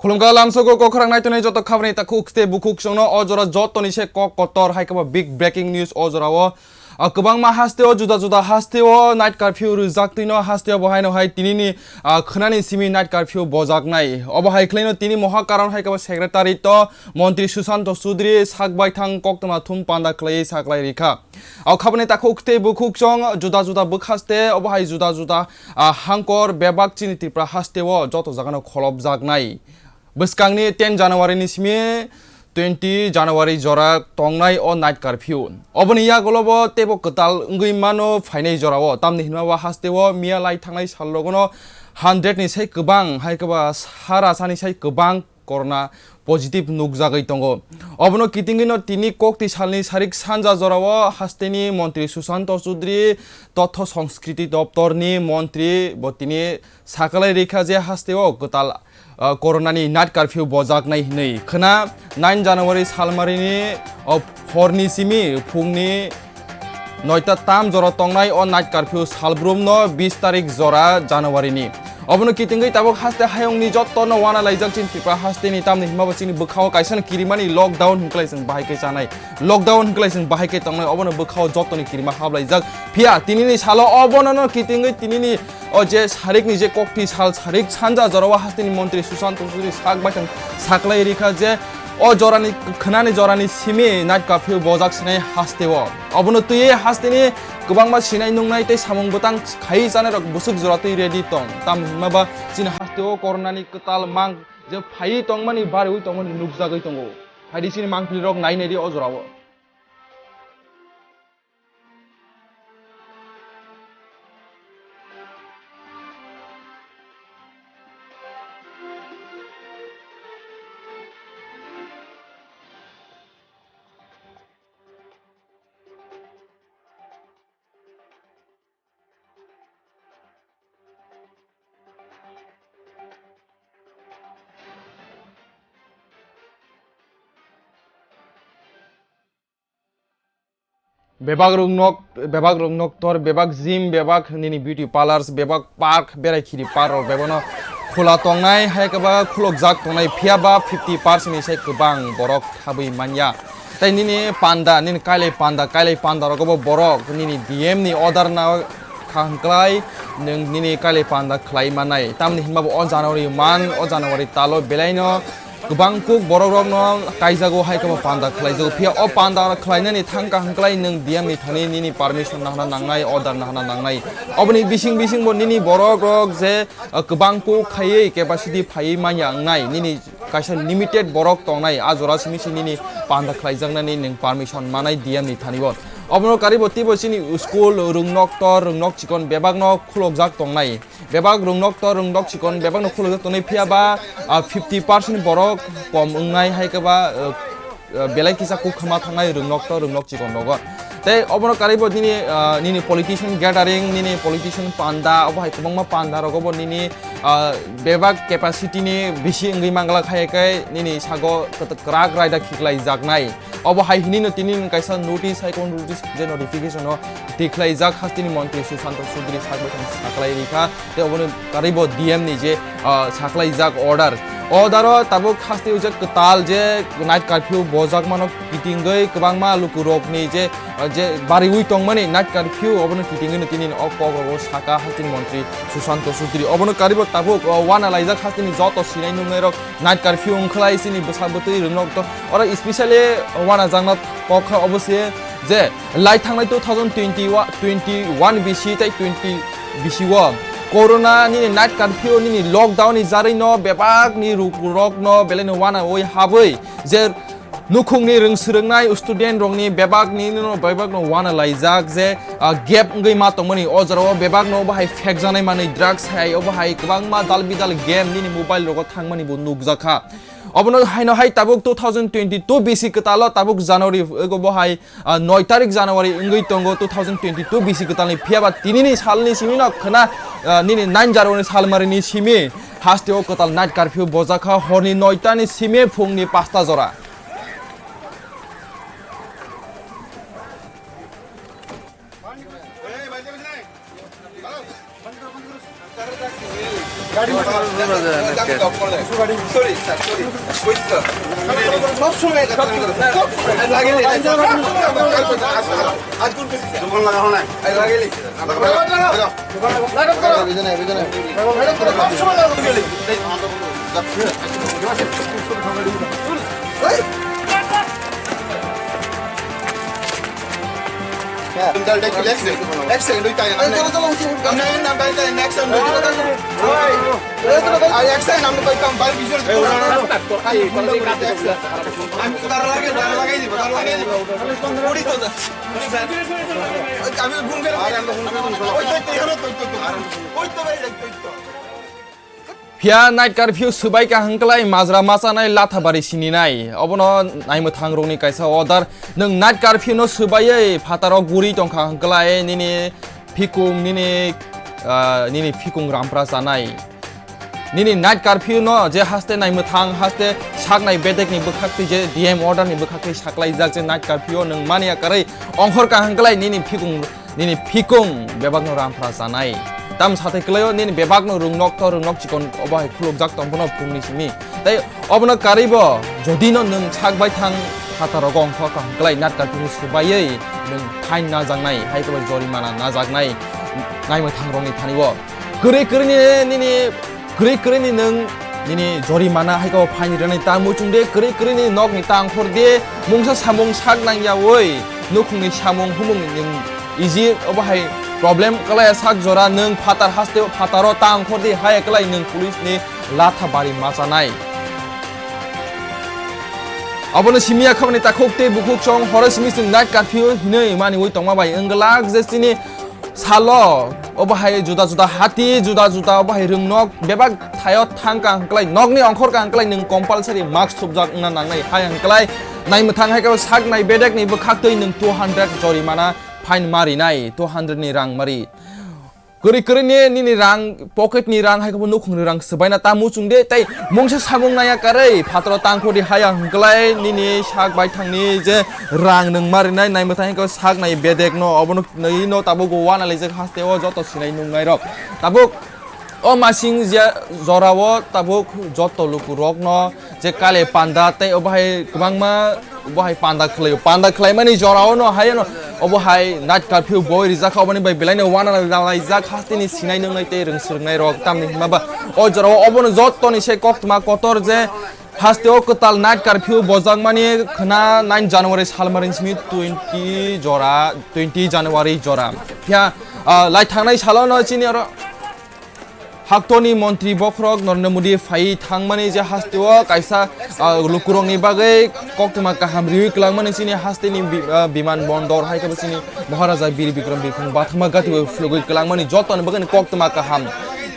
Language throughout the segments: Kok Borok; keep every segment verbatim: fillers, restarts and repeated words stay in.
Khulumkha lamsogo kok khorang naitonwi joto khabani takhuk tei bukhuk chwngno o jora jotoni se kok kotor hai khe bo big breaking news o jorao. Ah, kwbangma hasteo juda juda hasteo night curfew rwjaktwino hasteo bo haino hai tinini, ah, khwnani simi night curfew bojaknai. Obo hai khwlaino tini moha karon hai khe bo secretary to montri Sushant Chaudhary sak baithang koktwma thum panda khwlaiwi saklai rikha. O khabani takhuk tei bukhuk chwng juda juda bwkhaste obo hai juda juda, ah, hangkor bebak chini Tripura hasteo joto jagano kholopjaknai. Bwskangni ten January ni simi twenty January jora tongnai o night curfew. Oboni yagulo bo teibo kwtal wngwi mano phainai jorao. Tamni hinma ba hasteo miya lai thangnai sal rogono hundred ni sai kwbang hai khe ba sara sani sai kwbang corona positive nukjagwi tongo. Obono kitingwino tini kokti salni sarik sanja jorao hasteni montri Sushant Chaudhary, totho sanskriti doptorni montri bo tini sakalai rikha je hasteo kwtal, ah, coronani night curfew bojaknai hinwi. Khwna nine January salmarini, oh, horni simi phungni noita tam jora tongnai o night curfew salbrumno bis tarik jora January ni. Obono kitingwi tabuk haste hayungni jottono wana laijak chini Tripura hasteni, tamni hinma bo chini bwkhao kaisano kirimani lockdown hinklai chwng bahai khe chanai. Lockdown hinklai chwng bahai khe tongnai, obono bwkhao jottoni kirima hablaijak. Phiya tinini salo obono no kitingwi tinini o je sarikni je kokti sal sarik sanja jorao hasteni montri Sushant Chaudhary sak baithang saklai rikha je o jorani khwnani jorani simi night curfew bojak sinai hasteo. Obono twiwi hasteni kwbangma sinai nungnai tei samung bwtang khaiwi chanai rok bwswk jora twi ready tong. Tamni hinma ba chini hasteo coronani kwtal mang je phaiwi tongmani bariwi tongmani nukjagwi tongo. Phaidi chini mangpili rok nai naidi o jorao. Bebak rok nok, bebak rok noktor, bebak gym, bebak nini beauty parlors, bebak park, berai khiri park rok bebak no khula tongnai, hai khe ba khulokjak tongnai, phiya ba fifty percent ni sai kwbang borok thabwi manya. Tei nini panda, nini kailai panda, kailai panda rogo bo borok nini D M ni order na kha hwnkhlai nwng nini kailai panda khlai manai. Tamni hinba bo o January man, o January talo belai no kwbang kuk borok rok no kaijago, hai khe bo panda khlaijago. Phiya o panda khlainani thang kha hwnkhlai nwng D M ni thani nini permission nahna nangnai, order nahna nangnai. Oboni bising bising bo nini borok rok je, uh, kwbang kuk khaiwi capacity phaiwi manya wngnai, nini kaisa limited borok tongnai, a jora simi si nini panda khlaijaknani nwng permission manai D M ni thani bo. Obono karibo teibo chini school, rwngnok tor, rwngnok chikon bebak no khulokjak tongnai. Bebak rwngnok tor, rwngnok chikon bebak no khulokjak tongnai, phiya ba, ah, fifty percent borok kom wngnai, hai khe ba, ah, ah, belai kisa kuk khama thangnai rwngnok tor, rwngnok chikon rogo. Tei obono karibo nini, ah, nini politician gathering, nini politician panda, obo hai kwbangma panda rogo bo nini, ah, bebak capacity ni bisi wngwi manglak, hai khe nini sago kwt-, kwrak raida khiklai jaknai. Obo hai hinwi no tini nwng kaisa notice, hai kono notice je notification o tikhlaijak hasteni montri Sushanta Chowdhury sak baithang saklai rikha, tei obono karibo D M ni je, ah, saklaijak order. Order o tabuk hasteni je kwtal je night curfew bojakmano kitingwi kwbangma lukurokni je, ah, je bariwi tongmani night curfew, obono kitingwi no tini o kok rogo saka hasteni montri Sushanta Chowdhury. Obono karibo tabuk, ah, wana laijak hasteni joto sinai nungnai rok night curfew wngkhlai chini bwsa bwtwi rwngnok to. Oro especially wanajakna kok kha obo se je lai thangnai two thousand twenty-one, twenty-one B C tei twenty B C o corona nini night curfew nini lockdown ni jarwi no bebak ni ruk-, rok no belai no wanawi habwi je nukhungni rwng swrwngnai student rokni bebakni no bebakno wana laijak je, ah, gap wngwi ma tongmani o jorao bebakno bahai phekjaknai manwi drugs hai obo hai kwbangma dal bidal game nini mobile rogo thangmani bo nukjakha. Obono haino hai tabuk two thousand twenty-two B C kwtalo tabuk January, ego bo hai, ah, noi tarik January wngwi tongo two thousand twenty-two B C kwtalni, phiya ba tinini salni simi no khwna, ah, nini nine January salmarini simi hasteo kwtal night curfew bojakha horni noi ta ni simi phungni pasta jora. Phiya night curfew swbai ka hwnkhlai majra machanai lathabari sininai. Obono naimwthang rokni kaisa order. Nwng night curfew no swbaiwi phataro guri tongkha hwnkhlai nini phikung nini, ah, nini phikung rampra chanai. Nini night curfew no je haste naimwthang haste saknai bedekni bwkhaktwi je D M order ni bwkhaktwi saklaijak je night curfew o nwng mania karwi ongkhor ka hwnkhlai nini phikung nini phikung bebakno rampra chanai. Tam sathai kwlaio nini bebakno rwngnok to rwngnok chikon obo hai khulukjak tong bono phungni simi. Tei obono karwibo jodi no nwng sak bai thang phataro gong kho kaham kwlai night curfew ni swbaiwi nwng phain najaknai, hai khe bo jorimana najaknai naimwthang rokni thani o. Kwrwi kwrwini nini Kwrwi kwrwini nwng nini jorimana hai khe bo phaini rwnai ta muchung de, kwrwi kwrwini nokni ta ongkhor de, mungsa samung sak nangyawi nukhungni samung humung nwng easy obo hai problem kwlaiya sak jora nwng phatar haste phataro ta ongkhor de hai kwlai nwng police ni latha bari machanai. Abono simi ya khamani takhuk tei bukhuk song horo simi chwng night curfew hinwi mani wi tongma bai wngwlak je chini Salo, obo hai juda juda hati, juda juda obo hai rwngnok, bebak thaio thang ka hwnkhlai, nokni ongkhor ka hwnkhlai nwng compulsory mask thupjak wngna nangnai, hai hwnkhlai naimwthang hai khe sak nai bedekni bwkhaktwi nwng two hundred jorimana fine marinai, two hundred ni rang mari. Kwrwi kwrwini nini rang, pocket ni rang hai khe bo nukhungni rang swbaina ta muchung de, tei mungsa samung naya karwi phataro tangkhordi haya hwnkhlai nini sak baithangni je rang nwng marinai naimwthang hai khe sak nai bedekno obono Nwi no tabuk uana laijak haste o joto sinai nungnai rok. Tabuk o masing je jora o tabuk joto luku rok no je kale panda tei obo hai kwbangma obo hai panda khlai o. Panda khlai mani jora o no hai no obo hai night curfew boi rijak kha, oboni bai belai no uana laijak haste ni sinai nungnai tei rwng swrwngnai rok tamni hwnba ba o jora o obono joto ni se koktwma kotor je Haste o kwtal night curfew bojakmani khwna nine January salmari simi twenty jora, twenty January jora. Phiya, ah, lai thangnai salo no chini oro haktoni montri bokhorok Narendra Modi phai thangmani je haste o kaisa, ah, lukurokni bagwi koktwma kaham riwi kwlangmani chini hasteni bi-, ah, biman bondor hai khe bo chini Maharaja Bir Bikram Birkhung Bathama Gati bai phlugwi kwlangmani jotoni bagwi koktwma kaham.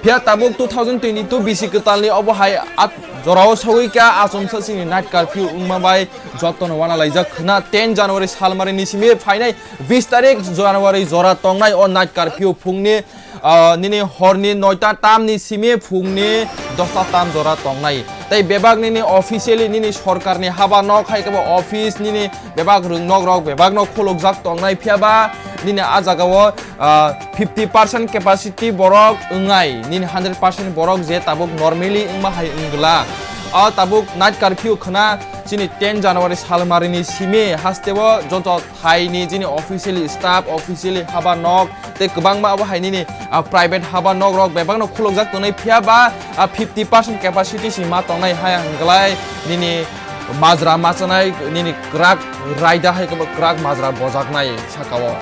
Phiya tabuk two thousand twenty-two bisi kwtalni obo hai at-, jorao sogwi kha, achomsa chini night curfew wngma bai jotono uana laijak khwna. Ten January salmari ni simi phainai bis tarik January jora tongnai o night curfew phungni, ah, nini horni noita tam ni simi phungni dosta tam jora tongnai. Tei bebak nini officially nini sorkarni haba nok hai khe bo office nini bebak rwngnok rok bebak no khulukjak tongnai, phiya ba nini a jaga o, ah, fifty percent capacity borok wngnai, nini hundred percent borok je tabuk normally wngma hai wngla. O tabuk night curfew khwna chini ten January salmari ni simi haste o joto thai ni chini officially staff, officially haba nok tei kwbangma abo hai nini, ah, private haba nok rok bebak no khulukjak tongnai, phiya ba, ah, fifty percent capacity si ma tongnai hai hwnkhlai nini majra machanai nini kwrak raida hai kwbangma kwrak majra bojaknai saka o.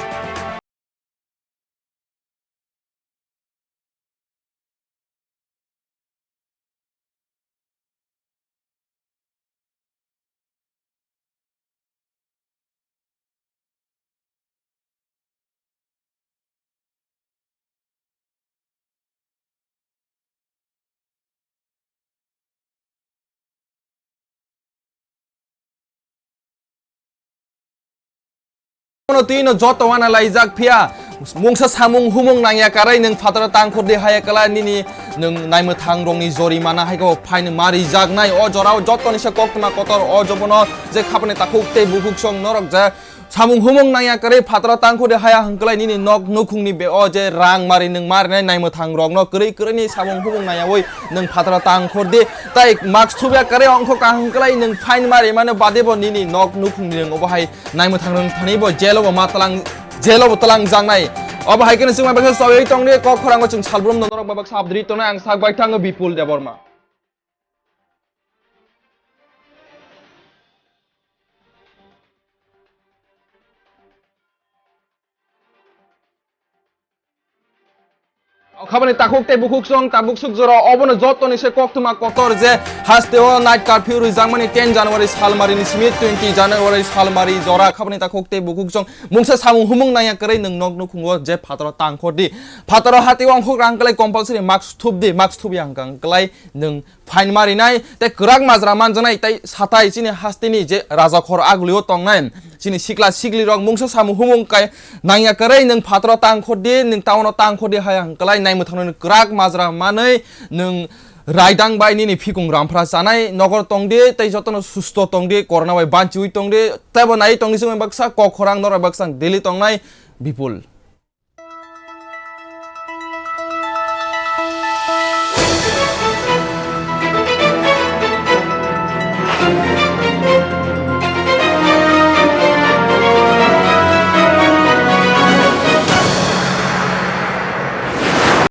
Bono twi no joto uana laijak, phiya mungsa samung humung nangya karai nwng phataro tangkhor di haya kala nini nwng naimwthang rokni jorimana hai khe bo fine ma rijaknai. O jorao joto ni se koktwma kotor o jobono je khapani takhuk tei bukhuk song norok je Samung humung nangya kwrwi phataro tangkhor di haya hwnkhlai nini nok nukhungni be o je rang mari nwng marinai naimwthang rokno kwrwi kwrwini samung humung nangyawi nwng phataro tangkhor di. Tai mask thubya kwrwi ongkho ka hwnkhlai nwng fine mari mano bade bo nini nok nukhungni nwng obo hai naimwthang rwng thani bo jelo bo ma tlang, jelo bo tlang jangnai. Obo hai khe nwng chwngma baksa sawi tongni kok khorango chwng salbrum norok babak sabdri tongnai ang sak bai thango Bipul Debbarma. Khabani takhuk tei bukhuk song tabuk suk jora obono joto ni se koktwma kotor je haste o night curfew rwjakmani ten January salmari ni simi twenty January salmari jora khabani takhuk tei bukhuk song mungsa samung humung nangya kwrwi nwng nok nukhungo je phataro tangkhor di. Phataro hati ongkhuk rang kwlai compulsory mask thup di, mask thup yang kang kwlai nwng fine marinai tei kwrak majra manjaknai tei satai chini hasteni je rajakhor agulio tongnai chini sikla sikli rok mungsa samung humung kai nangya kwrwi nwng phataro tangkhor di nwng taono tangkhor di hai hwnkhlai naimwthangno nwng kwrak majra manwi nwng raidang bai nini phikung ramphra chanai nogor tongdi tei jotono susto tongdi corona bai banchiwi tongdi teibo nai tongdi chwng baksa kok khorang norok baksa daily tongnai Bipul.